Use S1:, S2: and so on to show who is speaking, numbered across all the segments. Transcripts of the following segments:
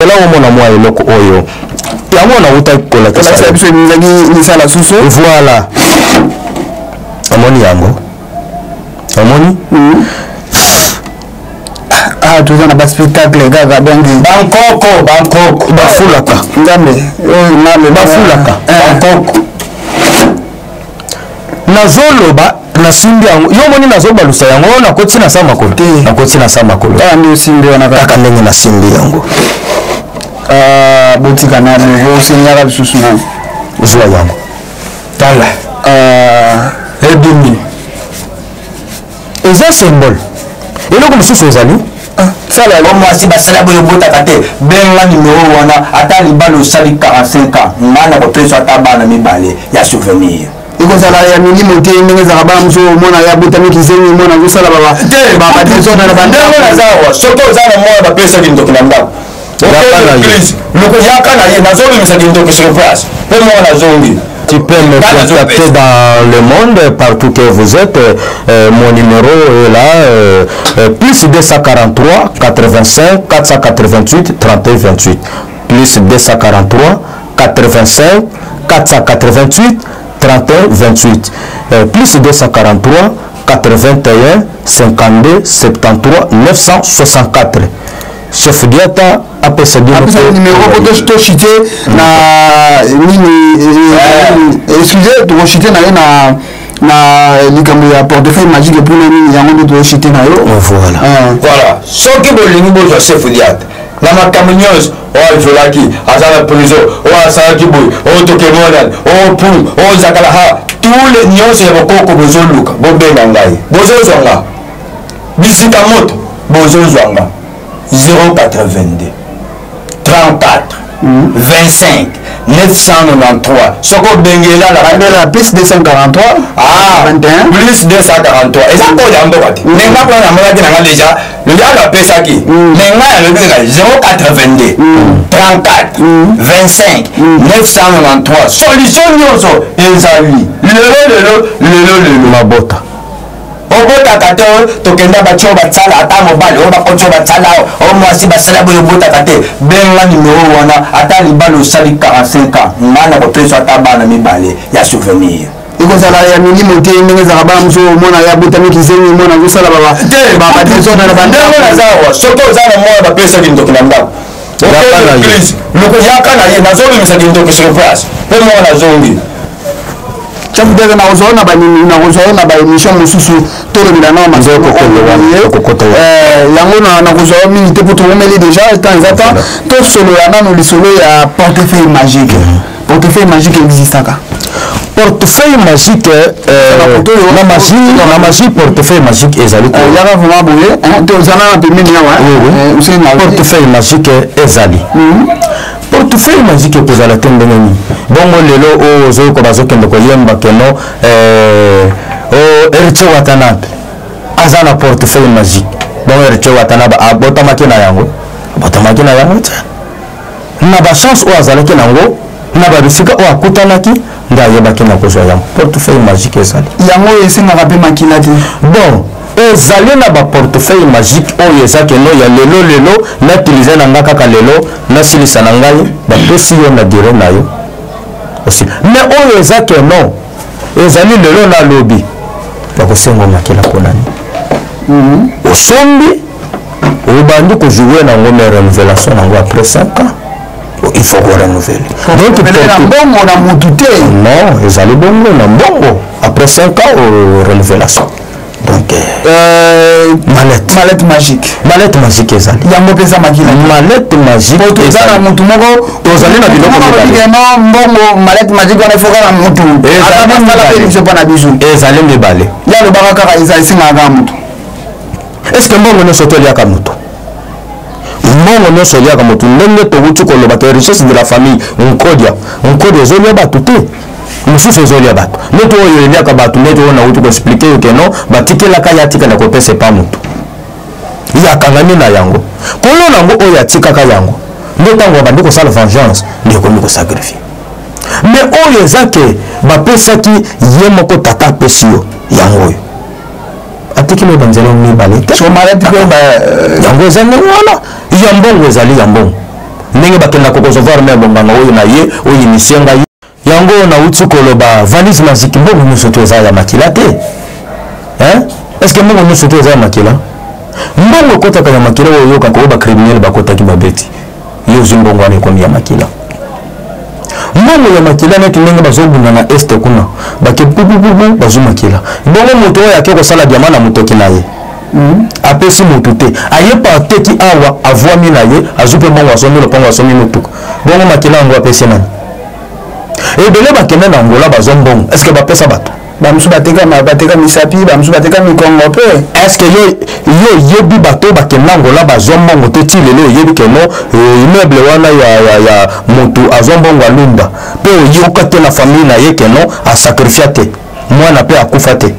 S1: Ela omona mwa eloko oyo yango nawutaki kolakisa
S2: biso ezalaki misala susu.
S1: Voilà, omoni yango, omoni.
S2: Ah, toza na baspectacle kaka, donc
S1: bankoko, bankoko bafulaka.
S2: Nzambe,
S1: nzambe, bafulaka bankoko. Nazoloba, nasimbi yango, yo omoni, nazobalusa yango, nakoti na sa makolo, nakoti na sa makolo.
S2: Kaka nde osimbi wana.
S1: Kaka ndenge nasimbi yango.
S2: Ah, botika nano, osengaka lisusu nano.
S1: Zwa yango, tala.
S2: Ah,
S1: ebimi, eza symbole. Eloko mosusu ezali.
S2: Sala.
S3: Mwasi basala boye, obotaka te, benga nimero wana. Ata libala osali 45 ans, ngai na kopesa ata bana mibale ya souvenir.
S2: Ekozala ya milimo te, ndenge ezalaka bana mosusu, omona ye abotami kizengi, mwana azosala badésordre na
S3: bandenge. Naza awa, soki oza na mwana bapesaki ndoki na ndako, église yaka na ye, nazobimisa kindoki sur place mpe mwana azongi.
S1: Tu peux me contacter dans le monde, partout que vous êtes. Mon numéro est là, plus 243 85 488 31 28. Plus 243 85 488 31 28. Plus 243 81 52 73 964. Chef Diata apesa bino.
S2: Apesa numéro po toshite na nini, excuse, tokoshite na ye na likambo ya portefeuille magique. Mpona nini yango nde toshite na yo?
S1: Voilà.
S3: Voilà, soki bolingi bozwa chef Diata na makambo nyonso oyo aviolaki, aza na prison, oyo asalaki boye, oyo tokemonani, oyo pu, oyo zakala ha, tous les nyonso ya bokoko bozoluka, bobenga ngai, bozozwa nga bisika moto, bozozwa nga 082 34 25 993. Soki obengi, elala.
S2: Plus 243.
S3: Ah,
S2: 21.
S3: Plus 243 eza code ya mboka te. Me nga kuna namonaki nanga déjà lelo apesaki, me ngai alobi kaka 082 34 25 993. Solution nyonso ezali lelo, lelo, lelo, lelo.
S1: Mabota.
S3: Obotaka te, tokenda batio basala, ata mobali oyo bakoti oyo basala, oyo mwasi basala boye, obotaka te, benga nimero wana. Ata libala osali 45 ans, ngai na kopesa ata bana mibale ya souvenir.
S2: Ekozala ya milimo te, ndenge ezalaka bana mosusu, omona ye abotami kizengi, mwana azosala badésordre na
S3: bandenge. Naza awa, soki oza na mwana bapesaki ndoki na ndako, église yaka na ye, nazobimisa kindoki sur place mpe mwana azongi.
S2: Chef Diata, nakozwa yo na banini, nakozwa yo na baémission mosusu, tolobela nao yango. Nakozwa yo mingi te mpo tokomeli déjà temps, eza temps tosolola nano lisolo ya portefeuille magique. Portefeuille magique existaka?
S1: Portefeuille magique, na magie, portefeuille magique ezali.
S2: Yaka vraiment boye, tozala na pembeni
S1: awa. Portefeuille magique ezali. Portefeuille magique ekozala te ndenge nini? Bongo lelo oyo ozoyoka bazokende koyemba keno Héritier Watanabe aza na portefeuille magique. Bongo Héritier Watanabe abotamaki na yango? Abotamaki na yango te. Na bachance oyo azalaki nango, na babisika oyo akutanaki, nde ayebaki na kozwa yango. Portefeuille magique ezali.
S2: Yango oyo esengaka mpe makila te?
S1: Bon, ezali na baportefeuille magique oyo eza keno ya lelo lelo, nautilize na nga kaka lelo, nasilisa na ngai, bapesi yo na durée na yo aussi. Mais oyo eza keno ezali lelo nalobi, bakosenga makila mpona nini? Osombi, obandi kojouer nango, mais renouvelation nango après 5 ans, il faut korenouveler.
S2: Donc na mbongo na mutu te?
S1: Non, ezali bongo na mbongo, après 5 ans renouvelation. Donc
S2: mallette. Mallette magique.
S1: Mallette magique ezali.
S2: Yango mpenza makila?
S1: Mallette magique.
S2: Toza na mutu moko.
S1: Tozali na biloko.
S2: Mibale. Mbongo, mallette magique wana efo kaka mutu
S1: ezali
S2: biso mpo na biso.
S1: Ezali mibale.
S2: Ye alobaka kaka eza esengaka kaka mutu.
S1: Est ce que mbongo nyonso toliaka moto? Mbongo nyonso eliaka motu? Ndenge towuti koloba ke richesse de la famille nkodia nkodia ezolia bato te, mosusu ezolia bato neti oyo eliaka bato, neti oyo nauti koexpliquer yo keno batikelaka ye, atikala kopesa epa motu, ye akangami na yango, kolo nango oyo atikaka yango nde ntango abandi kosala vengeance, nde ekomi kosacrifier. Mais oyo eza ke bapesaki ye moko, tata apesi yo yango, oyo atikeli yo banzela mibale te, yango eza ndenge wana. Ya mbongo ezali ya mbongo. Ndenge bakendaka kokozovoir me bonganga oyo na ye oyo initie ngai. Yango nauti koloba valise maziki mbongo nyonso to eza ya makila te. Hein? Est-ce que mbongo nyonso to eza ya makila? Mbongo ekotaka ya makila oyo oyokaka oyo bacriminel bakotaki babeti. Yo ozwi mbongo wana ekomi ya makila. Mbongo ya makila neti ndenge bazobunda na este kuna bake pupupupu bazwi makila. Bongo moto oyo ake kosala diama na motoki na ye apesi motu te aye pa ateki awa avwami na ye azwi mpe mbongo asombi lopango asombi motuka bongo makila yango apesi nani? Ebele bakende na Angola bazwa mbongo, est ce que bapesa bato?
S2: Bamosusu bateka bateka misapi, bamosusu bateka mikongo mpe.
S1: Est ce que yo yo oyebi bato bakenda Angola bazwa mbongo te ti lelo oyebi ke no immeuble wana ya, ya, ya motu azwa mbongo alunda mpe oyoka te na famille na ye ke no asakrifia te mwana mpe akufa te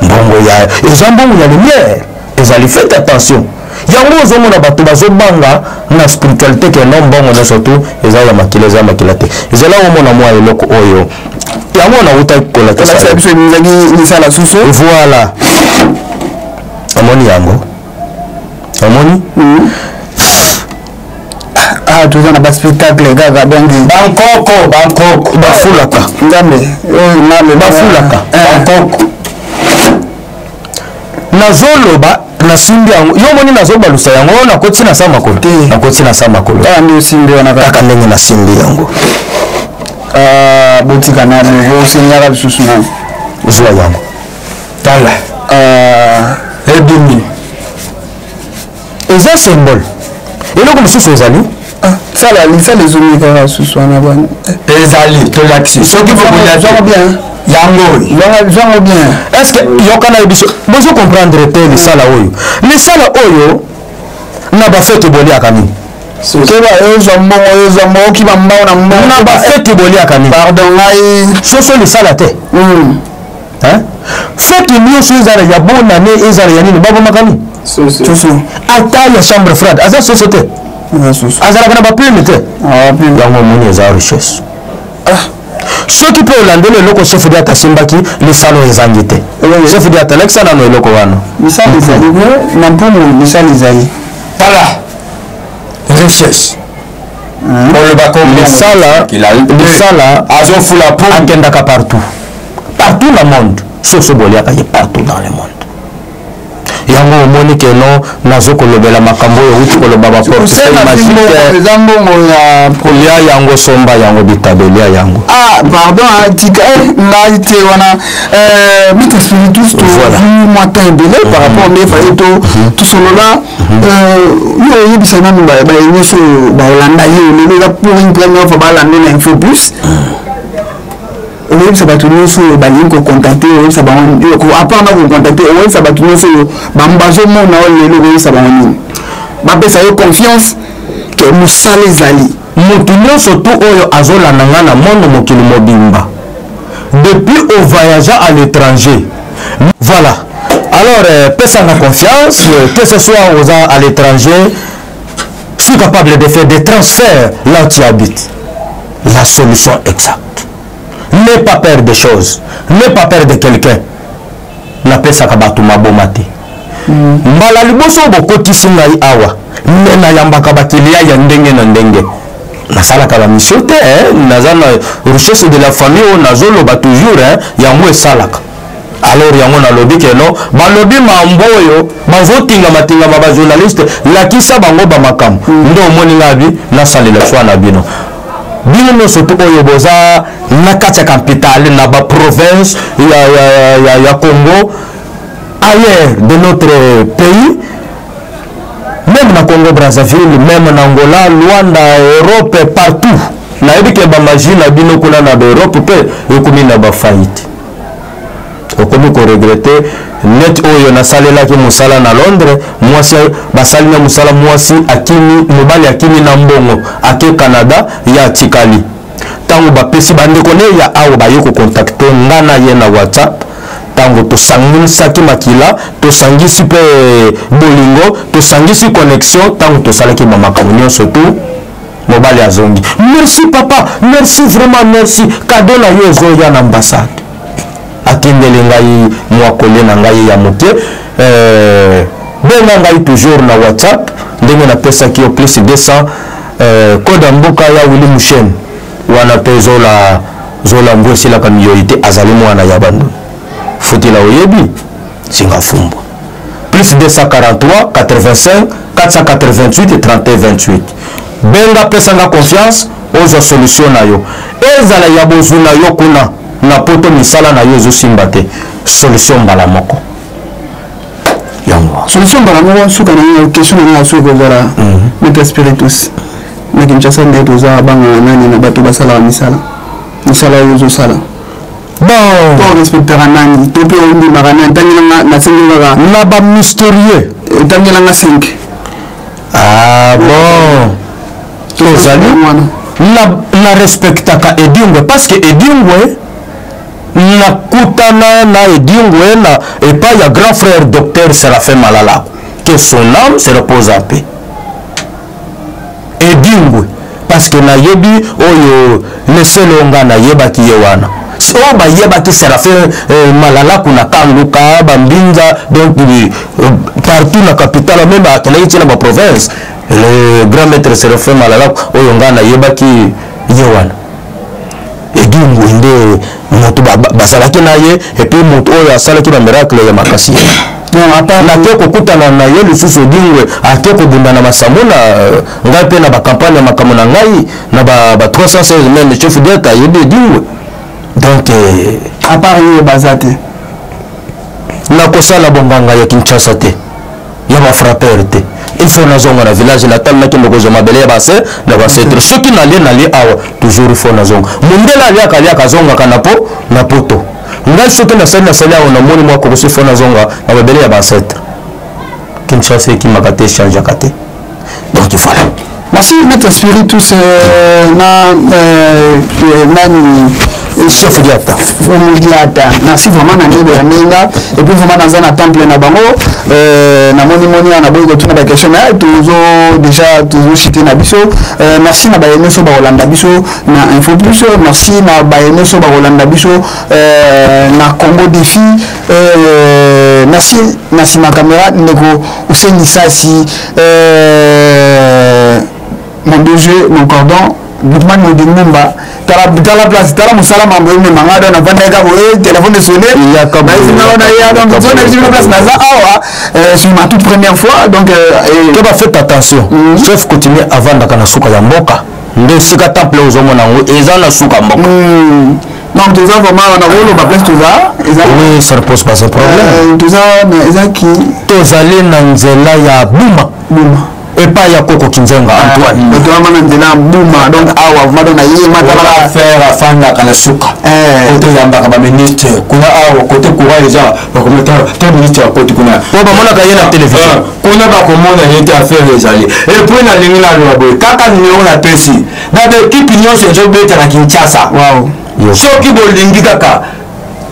S1: mbongo ya eza mbongo ya lumière ezali faites attention yango ozomona bato bazobanga na spiritualité ke no mbongo nyonso tu eza ya makila eza ya makila te ezala omona mwa eloko oyo yango nawutaki kolakisa
S2: biso ezalaki misala susu
S1: voilà omoni yango omoni
S2: Ah, toza na baspectacle kaka donc
S3: bankoko bankoko
S1: bafulaka
S2: nzambe
S1: nzambe bafulaka bankoko nazoloba nasimbi yango yo omoni nazobalusa yango oyo nakoti na sa makolo
S2: te
S1: nakoti na sa makolo
S2: kaka nde osimbi wana
S1: kaka ndenge nasimbi yango
S2: ah, botika nanu bosengaka lisusu nanu
S1: zwa yango
S3: tala
S2: ah.
S3: ebimi
S1: eza symbole eloko mosusu ezali
S2: ah, sala lisala ezongi kaka susu wana bwana
S3: ezali tolakisi soki
S2: bokolazwango bien
S3: yango
S2: zwango bien
S1: est ce que yoka na biso bozo comprendre te lisala oyo lisala oyo na bafete boliaka nini
S2: keba ezwa mbongo ezwa mbongo okima mbongo na mbongo
S1: na bafete boliaka nini
S2: pardon ngai
S1: soso lisala te Hein? Fete nyonso ezala ya bonne année ezala ya nini babomaka nini
S2: soso
S1: ata ya chambre froide aza soso te azalaka na baplume te
S2: ah,
S1: yango omoni eza richesse ah. soki mpe olandeli eloko chef diata asimbaki lisalo ezangi te chef diata alakisa nano eloko wana
S2: misala ezali na mpumu misala ezali
S3: tala richesse
S1: olobaka misala misala
S3: azofula po
S1: akendaka partout partout na monde soso boliaka ye partout dans le monde yango omoni ke no nazo kolobela makambo oyo outi koloba baportefeuille magique
S2: eza mbongo ya
S1: kolia yango somba yango bitabe lia yango
S2: ah pardon tika eh, ngai te wana euh, maître spiritus tozwi mwa temps ebele par rapport nde faye to tosolola yo oyebisa nanu baye nyonso oyo baolanda yo lelo eza pour une première fois balanda na info plus oyebisa bato nyonso oyo balingi kocontacte oyebisa bango apart na kocontacte oyebisa bato nyonso oyo bazomona oyo lelo okoyebisa bango nini bapesa yo confiance ke mosala ezali
S1: moto nyonso tu oyo azolanda ngai na monde mokili mobimba depuis au voyagea à l'étranger voilà alors euh, pesa nga confiance euh, que ce soit oza à l'étranger je suis capable de faire des transferts là où tu habites la solution exacte n'aie pas peur des choses n'aie pas peur de quelqu'un napesaka bato maboma te mbala liboso bokotisi ngai awa nde nayambaka bakilia ya ndenge na ndenge nasalaka bamisio te eh? naza na richesse de la famille oyo nazoloba toujours eh? yango esalaka alors yango nalobi ke no balobi mambo oyo bazotingamatingama bajournaliste lakisa bango bamakambo nde omoni ngai abi nasalela swa na bino bino nyonso tu oyo boza na kati ya capitale na baprovince ya, ya, ya, ya congo ailleurs de notre pays même na congo brazzaville même na angola luanda europe partout nayebi ke bamagie na bino kuna na baeurope mpe ekomi na bafaillite okomi koregrete net oyo nasalelaki mosala na londres mwasi basali na mosala mwasi akimi mobali akimi na mbongo ake canada ye atikali ntango bapesi bandeko ne ya awa baye kokontakte nga na ye na whatsapp ntango tosangisaki makila tosangisi mpe bolingo tosangisi connexion ntango tosalaki bamakambo nyonso tu mobali azongi merci papa merci vraiment merci kado na yo ezoya na ambassade atindeli ngai mwa kole na ngai ya moke euh, benga ngai toujours na whatsapp ndenge napesaki yo plus 200 Koda Mboka ya Willy Mushen wana mpe zola zola mbwa esilaka miyoyi te, azali mwana ya Bandundu. Futila oyebi singa fumbwa. Plus 243 85 488 31 28. Benga, pesa nga confiance, ozwa solution na yo. Ezala ya bozwi na yo kuna na poto, misala na yo ezosimba te, solution mbala moko. Yango
S2: solution mbala moko. Suka na yo, question na nga soki kozala maître spiritus na Kinshasa, nde toza bangana nani na bato basalaka misala, misala oyo ozosala?
S1: Bon,
S2: to respectaka nani, to mpe ondimaka nani? Ntangelanga, nasengi kaka
S1: na bamystérieux.
S2: Ntangelanga 5.
S1: Ah bon, tozali
S2: wana.
S1: Na respectaka Edingwe parce que Edingwe, nakutana na Edingwe na epai ya grand frère docteur Séraphin Malala, que son âme se repose en paix. Edingwe parce que nayebi oyo leselo nga nayebaki ye wana, oyo bayebaki Séraphin Malalaku na Kanguka, Bambinza, donc partout na capitale, même akendaki ntina baprovince. Le grand maître Séraphin Malalaku oyo nga nayebaki ye wana, Edingwe nde moto bazalaki na ye, et puis moto oyo asalaki bamiracle ya makasi. Nake kokutana na ye lisusu, Edingwe ake kobunda na masamuna, ngai mpe na bacampagne ya makambo na ngai na ba 316, même chef d'état ayebi Edingwe. Donc
S2: à part ye baza te?
S1: Nakosala bonganga ya Kinshasa te, ya bafrappeur te. Il faut nazonga na village natal, nakende kozwa mabele ya base na baancêtres. Soki nalie awa, toujours il faut nazonga. Mondele aliaka, aliaka, azongaka na po na poto. Ngai soki nasali awa, namoni mwa kokoso, il faut nazonga na mabele ya baancêtres. Kinshasa ekimaka te, echangeaka te. Donc voilà.
S2: Merci maître spiritus na nani?
S1: Chef Diata.
S2: Diata, merci vraiment na ndenge ya ndenge. Et puis vraiment naza na temple na bango, namoni moni wana boyi kotuna baquestion, mais tozo déjà tozochite na biso. Merci na baye nyonso bakolanda biso na Info Plus, merci na baye nyonso bakolanda biso na Congo Défi, merci na nsima caméra ndeko Oseni Sasi, mon DG, mon cordon Lukman Modingumba. Tala, tala place, tala mosala mambo ememanga. Donc navandaki kaka boye, téléphone esonné, na ya. Donc zona biso place naza awa, c'est ma toute première fois. Donc
S1: to bafaites attention, chef coutumier avandaka na suka ya mboka, nde esika temple ozomona yango eza na suka mboka.
S2: Donc toza vraiment na koloba place toza eza
S1: Oui, ça ne pose pas un problème.
S2: Toza eza ki
S1: Tozali na nzela ya Buma.
S2: Buma.
S1: Epai ya koko Kinzenga Antoine.
S2: Toza na nzela ya Buma. Donc awa vraiment, donc naye matala.
S3: Affaire afandaka na suka, kote oyambaka baministre kuna awa, kote courant eza, bakomata te, ministre akoti kuna.
S1: Po bamonaka ye na télévision.
S3: Kuna bakomona ye te. Affaire ezali. Et puis nalingi naloba boye kaka, nimero napesi na baekipe nyonso ezobeta na Kinshasa, soki bolingi kaka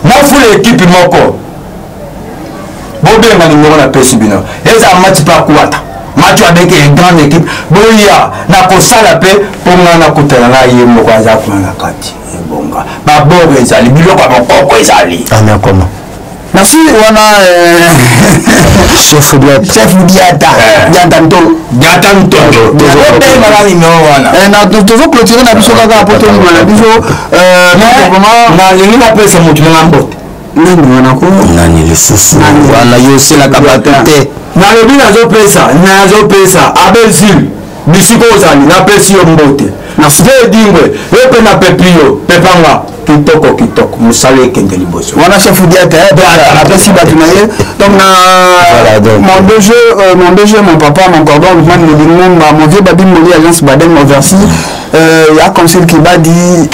S3: nafula ekipe moko, bobenga nimero napesi bino. Eza match mpe akwata match avec une grande équipe, boya na kosala mpe mpo nga nakutana na ye moko aza kuna na kati. Ebonga babor ezali, biloko ya bokoko ezali.
S1: Amen, comment?
S2: Merci wana
S1: Chef Diata.
S2: Chef Diata, Diata Ntolo.
S3: Diata Ntolo, obengaka nimero wana.
S2: Tozoclôturer na biso kaka po tolima na biso vraiment.
S3: Nalingi napesa motu nanga mbote.
S2: Nani wana ko?
S1: Nani lisusu wana? Yo oselaka bato te.
S3: Nalobi nazopesa Abezil, bisika ozali, napesi yo mbote. Nde Edingwe yo mpe napepi yo, pepanga kitoko kitoko, mosala ekende liboso.
S2: Wana chef Diata apesi bato na ye. Donc na mon DG, mon DG, mon papa, mon cordon Lukman Modingumba, mon vieux Babi Moli, agence Baden Moversi, ya conseil Kibadi,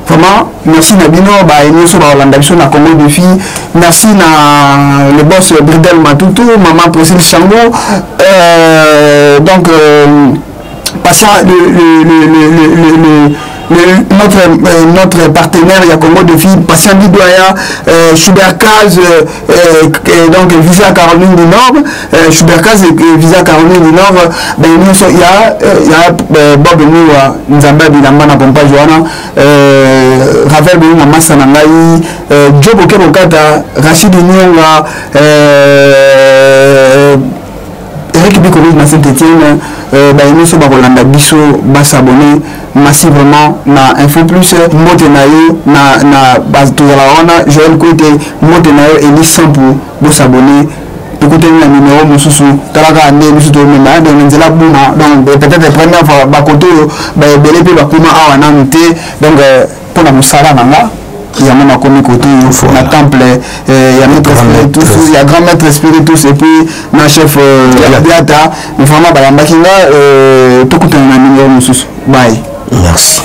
S2: vraiment merci na bino baye nyonso bakolanda biso na Congo Défi. Merci na le boss Bridel Matutu, maman Priscille Chango, donc patient le notre partenaire ya Congo Défi, Patient Bidoya, Schubert Kaz, donc Visa Caroline du Nord, Schubert Kaz, Visa Caroline du Nord. Ben nyonso ya Bob Miwa Nzambe bilamba na pompage wana, Ravel Boyinga, masa na ngai Joe Boke Bokata, Rachid Nyonga, Eric. Avec Biko na Saint-Étienne, baye nyonso bakolanda biso bas'abonner massivement na Info Plus. Mbote na yo na tozalaka wana, Joël Kwete, mbote na yo, Eli Sampu. Bos'abonner, tokutani na numéro mosusu. Talaka nde biso tomema donc na nzela Buma. Donc peut-être première fois bakote oyo baebele mpe bakoma awa nanu te. Donc mpona mosala na nga yango nakomi kote oyo na temple ya maître spiritus, ya grand maître spiritus, et puis na chef Biata. Vraiment bayambaki nga. Tokutana na numéro mosusu. Bye.
S1: Merci.